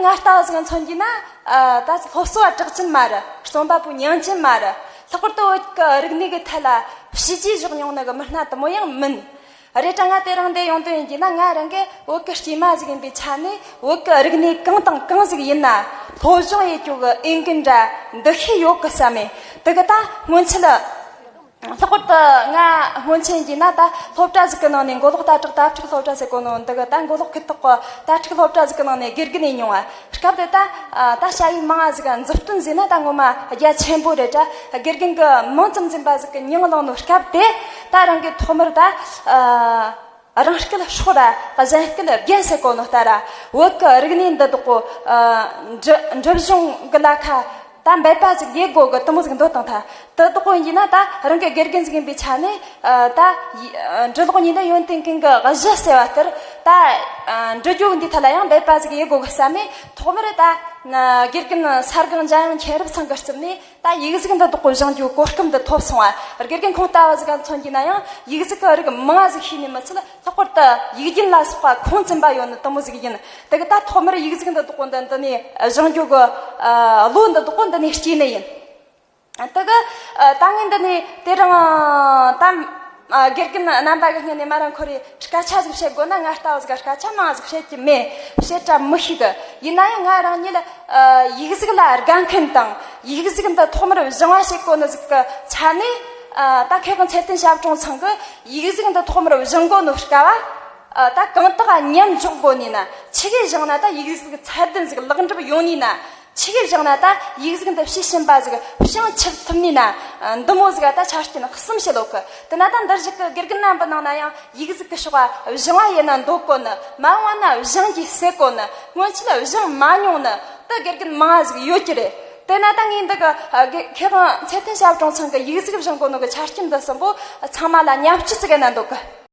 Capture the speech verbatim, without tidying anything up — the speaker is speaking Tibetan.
ང་ལྟ་བུ་ཟིག་མཚོན་རྒྱུ་ན། ཨ། ད་སློབ་གསོ་བ་གྲགས་ཅན་མ་རེད། རྩོམ་པ་པོ་མྱིང་ཅན་མ་རེད། ལྷག་པར་དུ་བོད་ཀྱི་རིག་གནས་ཀྱི་ཐད་ལ་བྱས་རྗེས་བཞག་མྱོང་ནི་གི་མི་སྣ་དེ་མོ་ཡང་མིན། རེད་དྲ་ང་དེ་རིང་འདི་ཡོང་དོན་ཡིན་རྒྱུ་ན། ང་རང་གི་བོད་ཀྱི་སྐྱེས་མ་ཟིག་ཡིན་པའི་ཆ་ནས། བོད་ཀྱི་རིག་གནས་གང་དང་གང་ཟིག་ཡིན་ན་སློབ་སྦྱོང་ཡེད་རྒྱུ་གི་འོས་འགན་འདྲ་འདི་ཤེས་ཡོད་གི་བསམ་མེད། དེ་གི་ད་སྔོན་ཆད། ལྷག་པར་དུ་ང་སྔོན་ཆད་ཡིན་ན། ད་སློབ་གྲྭ་ཟིག་གི་ནང་ནས། མགོ་ལོག་ལྟ་གྲུབ་དྭ་ཕྲུག་སློབ་གྲྭ་ཟེར་གོ་ནོ་འདི་གི། ད་མགོ་ལོག་ཁུལ་ཐོག་གི་དྭ་ཕྲུག་སློབ་གྲྭ་ཟིག་གི་ནང་ནས་དགེ་རྒན་ཡིན་མྱོང་བ། སྐབས་དེ་ད། ཨ། ད་བྱ་ཡུལ་མང་ང་ཟིག་མཛུབ་སྟོན་ཟེར་ན་ད་ངོ་མ་རྒྱ་ཆེན་པོ་རེད་དྲ། དགེ་རྒན་གི་མིང་ཙམ་འཛིན་པ་ཟིག་གི་མྱིང་བླངས་ནོ་སྐབས་དེ། ད་རང་གི་ཐོག་མར་ད། ཨ། རང་སྐད་སྲོག་ར་གཞན་སྐད་རྒྱན་ཟེར་གོ་ནོ་ལྟར། བོད་ཀྱི་རིག་གནས་འདི་དག་གོ། ཨ། འབྲི་འབྲི་གཞུང་གི་ལ་ཁ་ད་འབད་པ་ཟིག་ཡེད་དགོ་གི་དེ་མོ་ཟིག་འདོད་བཏང་ཐལ། དེ་དག་གོ་ཡིན་ན་ད་རང་གི་དགེ་རྒན་ཟིག་ཡིན་པའི་ཆ་ནས། ཨ། ད་ཡི་ཨ། འབྲི་ཀློག་གཉིས་ལྡན་ཡོན་ཏན་ཀུན་གྱི་གཞི་ཟེར་བ་ལྟར། ད། ཨ། འབྲི་རྒྱུ་འདི་ཐད་ལ་ཡང་འབད་པ་ཟིག་ཡེད་དགོ་གི་བསམ་མེད། ཐོག་མར་ད་དགེ་རྒན་ས་སྒང་འཇམ་དབྱངས་མཁྱེན་རབ་ཚང་གི་རྩིབ་ནས། ད་ཡིག་གཟུགས་འདི་དག་གོ་སྦྱང་རྒྱུའི་གོ་སྐབས་འདི་ཐོབ་སོང་བ། དགེ་རྒན་ཁོང་ལྟ་བུ་ཟིག་ག་མཚོན་རྒྱུ་ན་ཡང་ཡིག་གཟུགས་ཀྱི་རིགས་མང་ང་ཟིག་ཤེས་ནི་མི་ཚད། ལྷག་པར་དུ་ཡིག་རྒྱུན་ལ་སོགས་པ་ཁུངས་བཙུན་པ་ཡོད་ནི་དེ་མོ་ཟིག་ཡིན། དེ་གི་ད་ཐོག་མར་ཡིག་གཟུགས་འདི་དག་གོ་འདི་འདི་ནས་སྦྱང་རྒྱུ་གི། ཨ། བློ་འདི་དག་གོ་འདི་ནས་སྐྱེས་ནི་ཡིན། དེ་གི། ཨ། ད་ངས་འདི་ནས་དེ་རིང་ད། ཨ། དགེ་རྒན་རྣམ་པ་གི་སྔུན་ནས་མ་རང་ཁོ་རེ་སྐད་ཆ་ཟིག་བཤད་དགོས་ན། ང་ལྟ་བུ་ཟིག་ག་སྐད་ཆ་མང་ཟིག་བཤད་ཀྱི་མེད། བཤད་ར་མི་ཤེས་གི། ཡིན་ན་ཡང་ང་རང་ཉིད། ཨ། ཡིག་གཟུགས་ལ་དགའ་མཁན་དང་། ཡིག་གཟུགས་འདི་ཐོག་མར་སྦྱང་བ་བྱེད་གོ་ནི་ཟིག་གི་ཆ་ནས། ཨ། ད་མཁས་དབང་ཚེ་བརྟན་ཞབས་དྲུང་ཚང་གིས་ཡིག་གཟུགས་འདི་ཐོག་མར་སྦྱང་གོ་ནོ་སྐབས། ཨ། ད་གང་དག་ཉམས་འཇོག་དགོ་ནི་ན། ཆི་གི་སྦྱང་ན་ད་ཡིག་གཟུགས་ཚད་ལྡན་ཟིག་ལེགས་འགྲུབ་ཡོང་ནི་ན། ཆི་གི་སྦྱང་ན་ད་ཡིག་གཟུགས་འདི་བྱས་ཟིན་པ་ཟིག་བྱང་ཆུབ་ཐུབ་ནི་ན། འདི་མོ་ཟིག་ད་ཆ་རྐྱེན་གསུམ་བྱེད་ལོ་གི། དེ་ན་ད་འདིར་བཞུགས་གི་དགེ་རྒན་རྣམ་པ་ནང་ན་ཡང་ཡིག་གཟུགས་ཀྱི་ཕྱོགས་སྦྱང་བ་ཡེད་ན་འདོད་གོ་ནི། མ་འོངས་བ་ན་སྦྱང་རྒྱུ་ཟེར་གོ་ནི། སྔོན་ཆད་སྦྱང་མ་མྱོང་ནི་ད་དགེ་རྒན་མང་ང་ཟིག་ཡོད་ཀྱི་རེད། དེ་ན་ད་ངས་འདི་གི། ཨ། དགེ་མཁས་དབང་ཚེ་བརྟན་ཞབས་དྲུང་ཚང་གི་ཡིག་གཟུགས་སྦྱང་གོ་ནོ་གི་ཆ་རྐྱེན་འདི་གསུམ་པོ་ཚང་མ་ལ་མཉམ་སྤྱོད་ཟིག་ཡེད་ན་འདོད་གི།